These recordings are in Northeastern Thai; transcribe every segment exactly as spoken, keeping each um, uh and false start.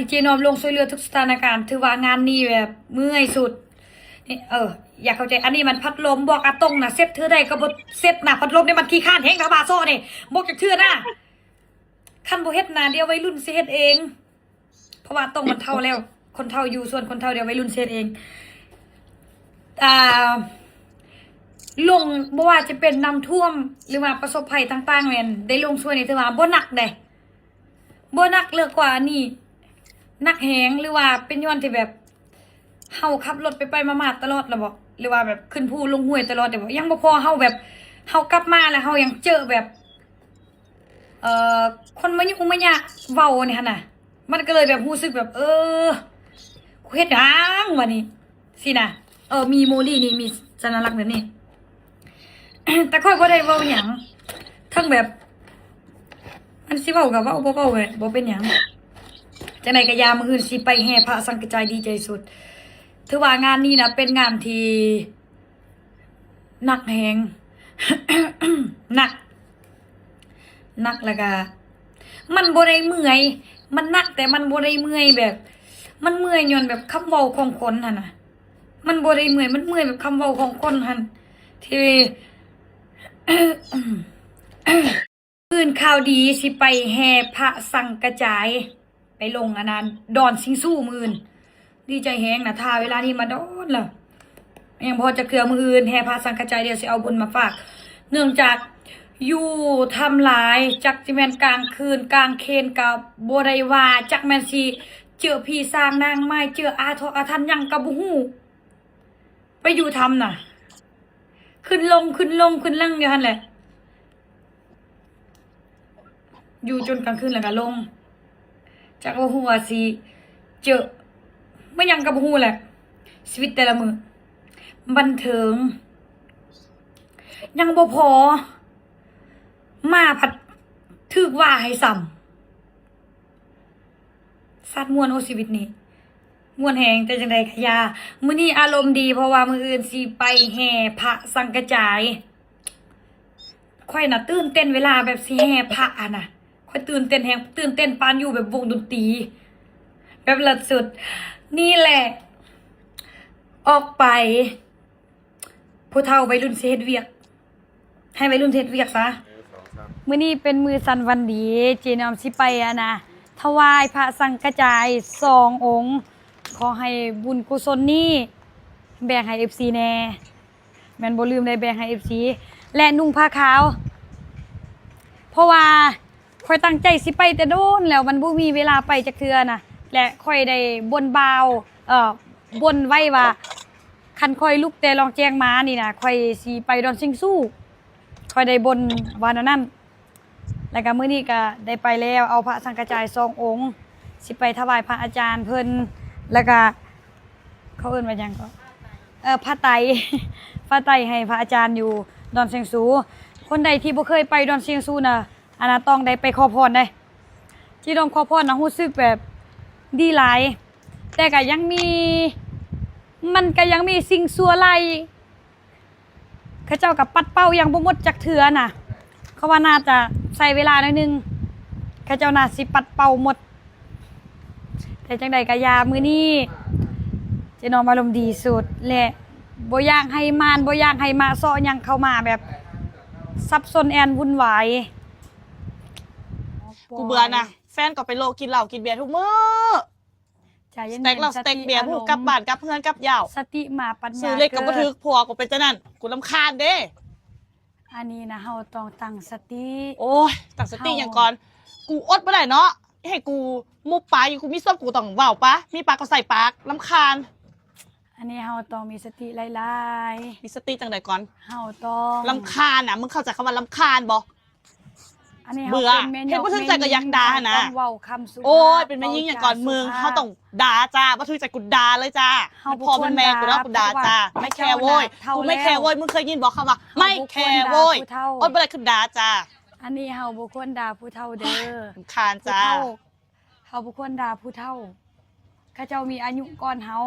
เจนอมลงช่วยเหลือทุกสถานการณ์ ถือว่างานนี้แบบเมื่อยสุด นี่ เออ อยากเข้าใจ อันนี้มันพัดลม บอกอาตงนะ เซ็ตเธอได้ก็บ่เซ็ตนะ พัดลมนี่มันขี้ข้านแฮงนะ บาโซ่นี่ บอกจักเทื่อนะ คันบ่เฮ็ดนะ เดี๋ยววัยรุ่นสิเฮ็ดเอง เพราะว่าอาตงมันเฒ่าแล้ว คนเฒ่าอยู่ส่วนคนเฒ่า เดี๋ยววัยรุ่นสิเฮ็ดเอง อ่า ลง บ่ว่าจะเป็นน้ำท่วม หรือว่าประสบภัยต่างๆ แม่น ได้ลงช่วยนี่ถือว่าบ่หนักเด้ บ่หนัก เลิกกว่าอันนี้ หนักแฮง หรือว่าเป็นย้อนที่แบบ เฮาขับรถไปๆ มาๆ ตลอดแล้วบ่ หรือว่าแบบขึ้นภูลงห้วยตลอดเด้บ่ ยังบ่พอ เฮาแบบ เฮากลับมาแล้วเฮายังเจอแบบ เอ่อ คนมายุ่งมายากเว้านี่หั่นน่ะ มันก็เลยแบบรู้สึกแบบ เออ กูเฮ็ดหยังวะนี่ สินะ เออ มีโมลี่นี่ มีสัญลักษณ์แบบนี้ แต่ข้อยบ่ได้เว้าหยัง ทั้งแบบ มันสิเว้าก็เว้า บ่เว้าก็บ่เป็นหยัง จั่งใดก็อย่า มื้ออื่นสิไปแห่พระสังกระจาย ดีใจสุด ถือว่างานนี้นะ เป็นงานที่หนักแฮง หนัก หนักแล้วก็ มันบ่ได้เมื่อย มันหนักแต่มันบ่ได้เมื่อยแบบ มันเมื่อยย้อนแบบคำเว้าของคนหั่นน่ะ มันบ่ได้เมื่อย มันเมื่อยแบบคำเว้าของคนหั่น ที่ มื้ออื่นข่าวดีสิไปแห่พระสังกระจาย ไปลงอันนั้น ดอนซิงซูมื้ออื่น ดีใจแฮงนะ ถ่าเวลานี้มาโดนแล้ว ยังบ่จักเทื่อ มื้ออื่นแห่พระสังกระจาย เดี๋ยวสิเอาบุญมาฝาก เนื่องจากอยู่ถ้ำหลาย จักสิแม่นกลางคืนกลางเคนก็บ่ได้ว่า จักแม่นสิเจอผีสางนางไม้ เจออาถรรพ์อาถรรพ์หยังก็บ่ฮู้ ไปอยู่ถ้ำน่ะ ขึ้นลง ขึ้นลง ขึ้นลงอยู่หั่นแหละ อยู่จนกลางคืนแล้วก็ลง จักบ่ฮู้ว่าสิเจอมาหยังก็บ่ฮู้แหละ ชีวิตแต่ละมื้อ บันเทิง ยังบ่พอ มาผัดถืกว่าให้ซ้ำ สัตว์ม่วน โอ้ ชีวิตนี้ ม่วนแฮง แต่จั่งใดก็อย่า มื้อนี้อารมณ์ดี เพราะว่ามื้ออื่นสิไปแห่พระสังกระจาย ข้อยน่ะตื่นเต้นเวลาแบบสิแห่พระอะนะ ข้อยตื่นเต้นแฮง ตื่นเต้นปานอยู่แบบวงดนตรี แบบเลิศสุด นี่แหละ ออกไป ผู้เฒ่าวัยรุ่นสิเฮ็ดเวียก ให้วัยรุ่นเฮ็ดเวียกซะ มื้อนี้เป็นมื้อสันวันดี เจนอมสิไปอะนะ ถวายพระสังกระจายสององค์ ขอให้บุญกุศลนี้ แบ่งให้เอฟซีแหน่ แม่นบ่ลืมได้แบ่งให้เอฟซี และนุ่งผ้าขาว เพราะว่าข้อยตั้งใจสิไปแต่โดนแล้ว มันบ่มีเวลาไปจักเทื่อนะ และข้อยได้บนบ่าว เอ่อ บนไว้ว่า คันข้อยลุกแต่ลองแจ้งมานี่นะ ข้อยสิไปดอนซิงซู ข้อยได้บนว่าแนวนั้น แล้วก็มื้อนี้ก็ได้ไปแล้ว เอาพระสังกระจายสององค์ สิไปถวายพระอาจารย์เพิ่น แล้วก็ เขาเอิ้นว่าหยังก็ เอ่อ ผ้าไตร ผ้าไตรให้พระอาจารย์อยู่ดอนเชียงซู คนใดที่บ่เคยไปดอนเชียงซูนะ อันนั้นต้องได้ไปขอพรได้ ที่ดอนขอพรนะ รู้สึกแบบดีหลาย แต่ก็ยังมี มันก็ยังมีสิ่งชั่วร้าย เขาเจ้าก็ปัดเป่ายังบ่หมดจักเทื่อน่ะ เขาว่าน่าจะใช้เวลาหน่อยหนึ่ง เขาเจ้าน่าสิปัดเป่าหมด แต่จั่งใดก็อย่า มื้อนี้เจ๊นอมอารมณ์ดีสุด และบ่อยากให้มาร บ่อยากให้มาเซาะหยังเข้ามาแบบสับสนแอนวุ่นวาย กูเบื่อนะ แฟนก็ไปโลกินเหล้ากินเบียร์ทุกมื้อ ใจเย็นๆ สเต็กเหล้า สเต็กเบียร์ สติอารมณ์ ผู้กลับบ้านกลับเฮือนกลับยาว สติมาปัญญา ซื้อเหล้าก็บ่ถืก เกิด ผัวก็เป็นจั่งนั้น กูรำคาญเด้ อันนี้นะ เฮาต้องตั้งสติ โอ้ย ตั้งสติ เฮา หยังก่อน กูอดบ่ได้เนาะ ให้กูมุบปากอยู่ กูมีส้วมกูต้องเว้าปะ มีปากก็ใส่ปาก รำคาญ อันนี้เฮาต้องมีสติหลายๆ มีสติจั่งใดก่อน เฮาต้อง รำคาญน่ะ มึงเข้าใจคำว่ารำคาญบ่ อันนี้เฮา เบื่อ เป็นแม่ยก เฮ็ดบ่ถึงใจก็อยากด่าหั่นน่ะ แม่หญิง ต้องเว้าคำสุภาพ โอ้ย เป็นแม่หญิงหยังก่อน เว้าจาสุภาพ มึง เฮาต้องด่าจ้า บ่ถืกใจกูด่าเลยจ้า เฮา มันพ่อมันแม่กูแล้ว บ่ควรด่า กูด่าจ้า ผู้เฒ่า ไม่แคร์โว้ย เฒ่าแล้ว กูไม่แคร์โว้ย มึงเคยยินบ่คำว่า เฮาบ่ควรด่า ไม่แคร์โว้ย ผู้เฒ่า อดบ่ได้คือด่าจ้า อันนี้เฮาบ่ควรด่าผู้เฒ่าเด้อ รำคาญจ้า ผู้เฒ่า เฮาบ่ควรด่าผู้เฒ่า เขาเจ้ามีอายุก่อนเฮา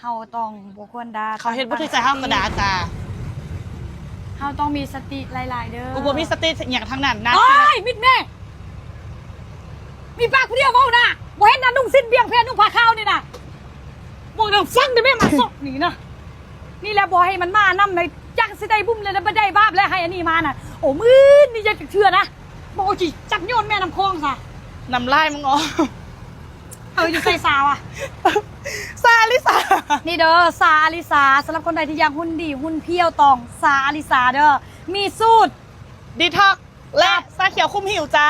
เฮาต้องบ่ควรด่า เขาเฮ็ดบ่ถืกใจเฮาก็ด่าจ้า เฮาต้องมีสติหลายๆ เด้อ กูบ่มีสติหยังทั้งนั้นนะ โอ้ย มิดแม่ มีปากผู้เดียวเว้านะ บ่เห็นนะ นุ่งสิ้นเบียงเพลนุ่งผ้าขาวนี่นะ บอกนางฟังได้ไหม มาสดนี่นะ นี่แหละบอกให้มันมานำเลย จักสิได้บุญเลยนะ บ่ได้บาปแล้ว ให้อันนี้มาน่ะ โอ้มื้อนี่จะเชื่อนะ บอกว่าสิจักโยนแม่น้ำคลองซะ น้ำลายมึงออก เออ อยู่ใส่สาว่ะ ซาอลิสา นี่เด้อ สาอลิสา สำหรับคนใดที่อยากหุ่นดี หุ่นเพียวต้อง สาอลิสาเด้อ มีสูตร ดีท็อกและซาเขียวคุมหิวจ้า